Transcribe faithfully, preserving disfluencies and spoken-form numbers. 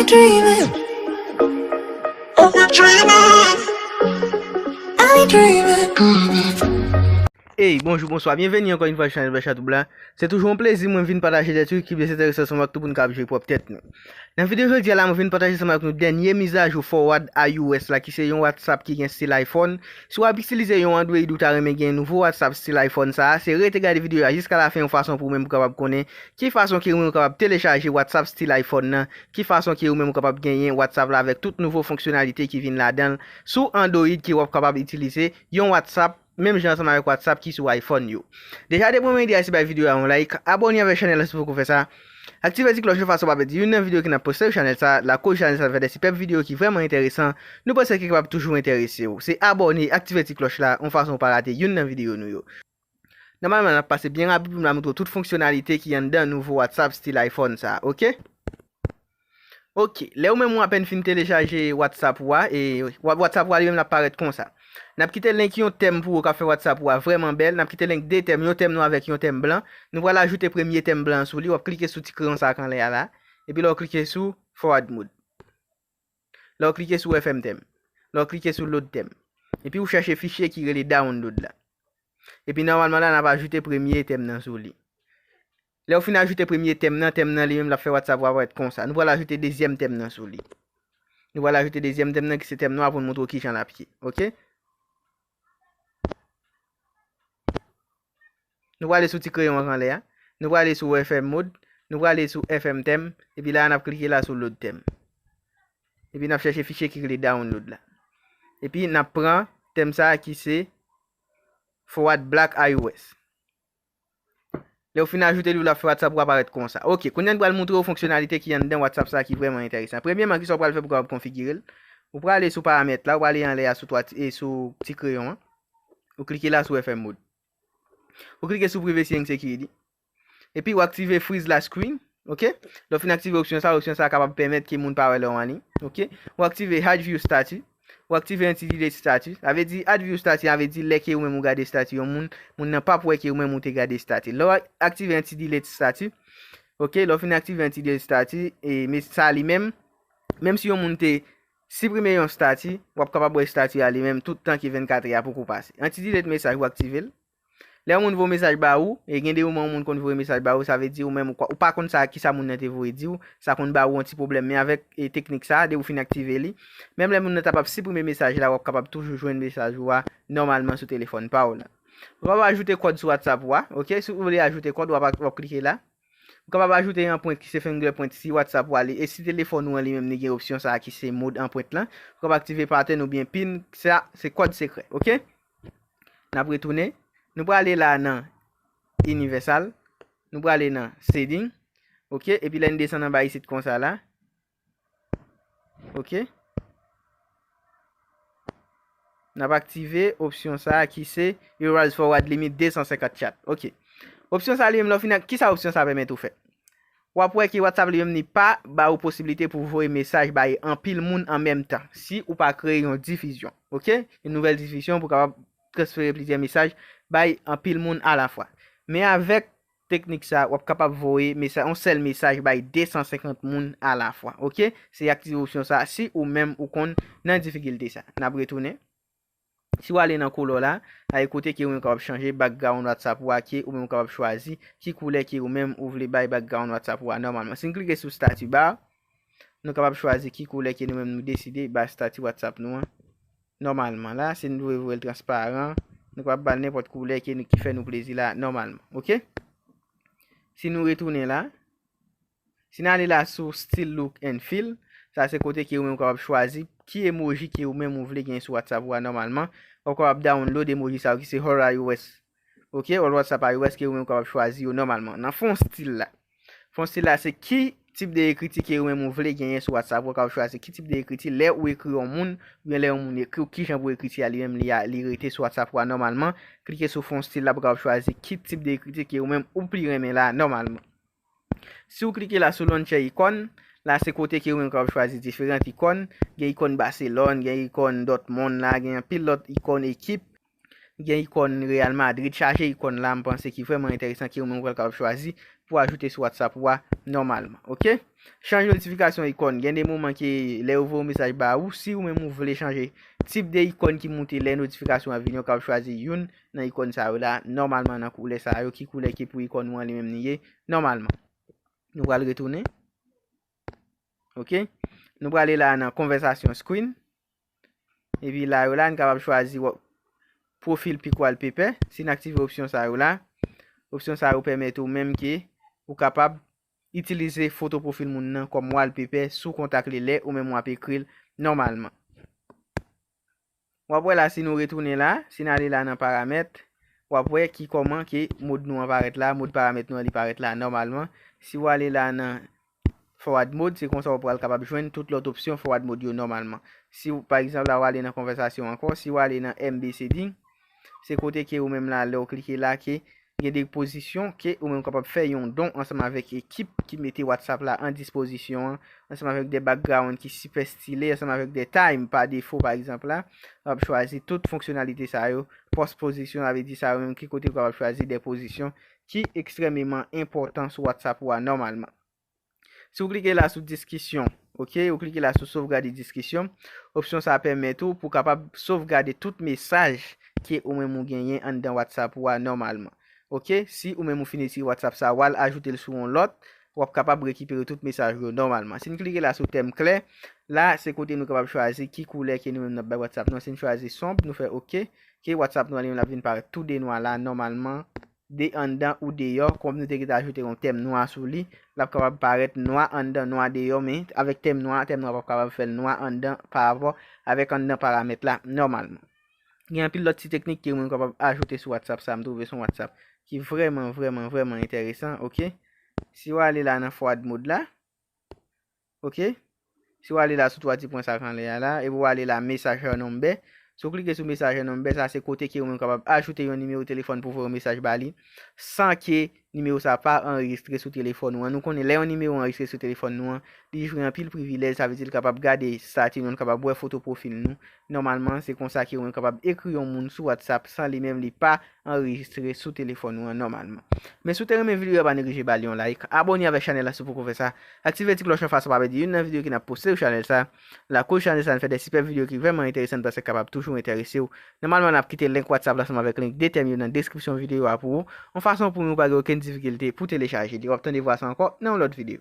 Dreaming. Are we dreaming? Are we dreaming? Hey, bonjou, bonswa, byenveni ankò yon fwa sou chanèl Bèchatoup la. Se toujou yon plezi mwen vin pataje de truk ki byen enteresan ansanm ak tout moun k ap jwe pwòp tèt nou. Nan videyo jodi a la, mwen vin pataje ansanm ak nou dènye mizajou forward iOS la, ki se yon WhatsApp ki gen stil iPhone. Si w ap itilize yon Android ou ta renmen gen nouvo WhatsApp stil iPhone sa a, se rete gade videyo a jiska lafen yon fason pou ou menm ou kapab konnen ki fason ke ou menm ou kapab telechaje WhatsApp stil iPhone nan, ki fason ke ou menm ou kapab genyen WhatsApp la avèk tout nouvo fonksyonalite ki vin ladan l sou Android ke w ap kapab itilize yon WhatsApp menm jan ansanm avèk WhatsApp ki sou iPhone yo. Deja depi mwen di a se bay videyo a yon like, abòne avèk chanèl la si w poko fè sa. Aktive ti klòch yo fason w pa pèdi youn nan videyo ke n ap poste sou chanèl sa, lakoz chanèl sa fè de sipèb videyo ki vrèman enteresan, nou panse ke kapab toujou enterese w. Se abòne, aktive ti klòch la, yon fason w pa rate youn nan videyo nou yo. Nòmalman, n ap pase byen rapid pou m ta montre w tout fonksyonalite ki anndan nouvo WhatsApp stil iPhone sa, oke? Oke, lè ou menm ou apèn fin telechaje WhatsApp ou a, e Wa- WhatsApp ou a li menm l ap parèt konsa. N ap kite link yon tèm pou ou k ap fè WhatsApp ou a vrèman bèl. N ap kite link de tèm, yon tèm nwa avèk yon tèm blan. Nou pral ajoute premye tèm blan an sou li. W ap klike sou ti kreyon sa k anlè a la. Epi lè w klike sou forward mode. Lè w klike sou F M tèm. Lè w klike sou load tèm. Epi ou chèche fichye ki rele download la. Epi nòmalman la, n ap ajoute premye tèm nan sou li. Lè w fin ajoute premye tèm nan, tèm nan li menm l ap fè WhatsApp ou a parèt konsa. Nou pral ajoute dezyèm tèm nan sou li. Nou pral ajoute dezyèm tèm nan ki se tèm nwa pou n montre w kijan l ap ye. Oke? Nou prale sou ti kreyon an k anlè a. Nou prale sou F M mode. Nou prale sou F M tèm. Epi la a n ap klike la sou load tèm. Epi n ap chèche fichye ki rele download la. Epi n ap pran tèm sa a ki se forward black iOS. Lè w fin ajoute li, l ap fè WhatsApp ou a parèt konsa. Oke, kounye a n pral montre w fonksyonalite ki anndan WhatsApp sa ki vrèman enteresan. Premyèman, kisa w pral fè pou w kapab konfigire l? Ou prale sou paramèt la, ou prale anlè a sou twa ti- e sou ti kreyon an. Ou klike la sou F M mode. Ou klike sou privacy and security. Epi ou aktive freeze last screen. Oke? Lè w fin aktive opsyon sa, opsyon sa kapab pèmèt ke moun pa wè lè w anliy. Oke? Ou aktive hide view status. Ou aktive anti-delete status. Sa vle di hide view status, sa vle di lè ke ou menm ou gade status yon moun, moun nan p ap wè ke ou menm ou te gade status. Lè w aktive anti-delete status, oke, lè w fin aktive anti-delete status, e men sa li menm, menm si yon moun te siprime yon status, w ap kapab wè status a li menm tout tan ke vennkat è a poko pase. Anti-delete mesaj, ou aktive l. Lè yon moun voye mesaj ba ou, e gen de moman yon moun konn voye mesaj ba ou, sa vle di ou menm ou, ou pa konn sa, kisa moun nan te voye di w, sa konn ba ou yon ti pwoblèm. Men avèk e, teknik sa a, depi ou fin aktive li, menm lè moun nan ta p ap siprime mesaj la, w ap kapab toujou jwenn mesaj ou a nòmalman sou telefòn pa w la. Ou kapab ajoute kòd sou WhatsApp ou a, oke? Si w vle ajoute kòd, w ap, w ap klike la. Ou kapab ajoute yon pwent ki se finger print si WhatsApp ou a li, e si telefòn ou an li menm li gen opsyon sa a ki se mode anprent lan. Ou kapab aktive pattern oubyen pin, sa se kòd sekrè, oke? N ap retounen. Nou prale la nan Universal. Nou prale nan Setting. Oke, epi lè n desann anba isit konsa la. Oke. N ap aktive opsyon sa a ki se Erase Forward Limit de san senkant chat. Oke. Opsyon sa a li menm lè w fin ak, kisa opsyon sa a pèmèt ou fè? W ap wè ke WhatsApp li menm li pa ba ou posiblite pou voye mesaj bay anpil moun an menm tan, si ou pa kreye yon difizyon, oke? Yon nouvèl difizyon pou kapab transfere plizyè mesaj bay anpil moun alafwa. Men avèk teknik sa, w ap kapab voye mesaj, yon sèl mesaj bay de san senkant moun alafwa, oke? Se aktive opsyon sa si ou menm ou konn nan difikilte sa. N ap retounen. Si w ale nan color la, la e kote ke ou menm kapab chanje background WhatsApp ou a, ke ou menm kapab chwazi ki koulè ke ou menm ou vle bay background WhatsApp ou a nòmalman. Si n klike sou status bar, nou kapab chwazi ki koulè ke nou menm nou deside bay status WhatsApp nou an nòmalman. La, si nou vle voye l transparan, nou kapab ba l nenpòt koulè ke nou, ki fè nou plezi la nòmalman. Oke? Si nou retounen la, si n ale la sou Style, Look and Feel, sa se kote ke ou menm ou kapab chwazi ki emoji ke ou menm ou vle gen sou WhatsApp ou a nòmalman. Ou kapab download emoji sa yo ki se All iOS. Oke, All WhatsApp iOS ke ou menm ou kapab chwazi yo nòmalman. Nan fon stil la. Fon stil la se ki tip de ekriti ke ou menm ou vle genyen sou WhatsApp ou, ou kapab chwazi ki tip de ekriti lè ou ekri yon moun, oubyen lè yon moun ekri w, kijan pou ekriti a li menm li a, li rete sou WhatsApp ou a nòmalman. Klike sou fon stil la pou w kapab chwazi ki tip de ekriti ke ou menm ou pli renmen la nòmalman. Si w klike la sou Launcher Icon, la se kote ke ou menm kapab chwazi diferan ikòn. Gen ikòn Barcelone, gen ikòn Dortmund la, gen anpil lòt ikòn ekip. gen ikòn Real Madrid, chaje ikòn la, m panse ki vrèman enteresan, ke ou menm ou pral kapab chwazi pou ajoute sou WhatsApp ou a nòmalman, oke? Chanje notifikasyon ikòn. Gen de moman ke lè yo voye yon mesaj ba ou, si ou menm ou vle chanje tip de ikòn ki moute lè notifikasyon an vini, ou kapab chwazi youn nan ikòn sa yo la, nòmalman nan koulè sa yo, ki koulè ki pou ikòn ou an li menm li ye, nòmalman. Nou pral retounen. Oke? Nou prale la nan konvèsasyon screen. Epi la yo la, n kapab chwazi wa-, pwofil pic wallpaper. Si n aktive opsyon sa yo la, opsyon sa yo pèmèt ou menm ke ou kapab itilize foto pwofil moun nan kòm wallpaper sou kontak li lè ou menm w ap ekri l nòmalman. W ap wè la, si nou retounen la, si n ale la nan paramèt, w ap wè ki kòman ke mòd nou an parèt la, mòd paramèt nou an li parèt la nòmalman. Si w ale la nan forward mode, se konsa w pral kapab jwenn tout lòt opsyon forward mode yo nòmalman. Si w, pa egzanp, la w ale nan konvèsasyon ankò, si w ale nan M B C D, se kote ke ou menm la, lè w klike la, ke gen de pozisyon ke ou menm kapab fè yon don ansanm avèk ekip ki mete WhatsApp la an dispozisyon an, ansanm avèk de background ki sipè stile, ansanm avèk de time pa defo, pa egzanp la, w ap chwazi tout fonksyonalite sa yo, post position, sa vle di sa yo menm ki kote ou kapab chwazi de pozisyon ki ekstrèmeman enpòtan sou WhatsApp ou a nòmalman. Si w klike la sou diskisyon, oke, ou klike la sou sovgade diskisyon, opsyon sa a pèmèt ou pou kapab sovgade tout mesaj ke ou menm ou genyen anndan WhatsApp ou a nòmalman. Oke, si ou menm ou fin retire WhatsApp sa, w al ajoute l sou yon lòt, w ap kapab rekipere tout mesaj yo nòmalman. Si n klike la sou tèm klè, la se kote nou kapab chwazi ki koulè ke nou menm n ap bay WhatsApp nou. Si n chwazi sonb, nou fè oke, ke WhatsApp nou an li menm l ap vin parèt tou de nwa la nòmalman, de anndan ou deyò, kòm nou te gentan ajoute yon tèm nwa sou li, l ap kapab parèt nwa anndan, nwa deyò, men avèk tèm nwa, tèm nwa p ap kapab fè l nwa anndan pa rapò avèk anndan paramèt la nòmalman. Gen anpil lòt ti teknik ke ou menm kapab ajoute sou WhatsApp sa, m twouve se yon WhatsApp ki vrèman, vrèman, vrèman enteresan, oke? Si w ale la nan forward mode la, oke? Si w ale la sou twa ti pwen sa k anlè a la, epi w ale la messenger number, si w klike sou messenger number, sa se kote ke ou menm kapab ajoute yon nimewo telefòn pou voye yon mesaj ba li, san ke nimewo sa pa anrejistre sou telefòn ou an. Nou konnen lè yon nimewo anrejistre sou telefòn nou an, li jwenn anpil privilèj, sa vle di l kapab gade estati nou, l kapab wè foto pwofil nou. Nòmalman, se konsa ke ou menm kapab ekri yon moun sou WhatsApp san li menm li pa anrejistre sou telefòn ou an nòmalman. Men si w te renmen videyo a, pa neglije ba li yon like, abòne avèk chanèl la si w poko fè sa, aktive ti klòch an fas pou pa pèdi youn nan videyo ke n ap poste sou chanèl sa, lakoz chanèl sa n fè de sipèb videyo ki vrèman enteresan, n panse k kapab toujou enterese w. Nòmalman, n ap kite link WhatsApp la ansanm avèk link de tèm yo nan deskripsyon videyo a pou ou, yon fason pou ou pa gen okenn difikilte pou telechaje li. W ap tande vwa sa ankò nan yon lòt videyo.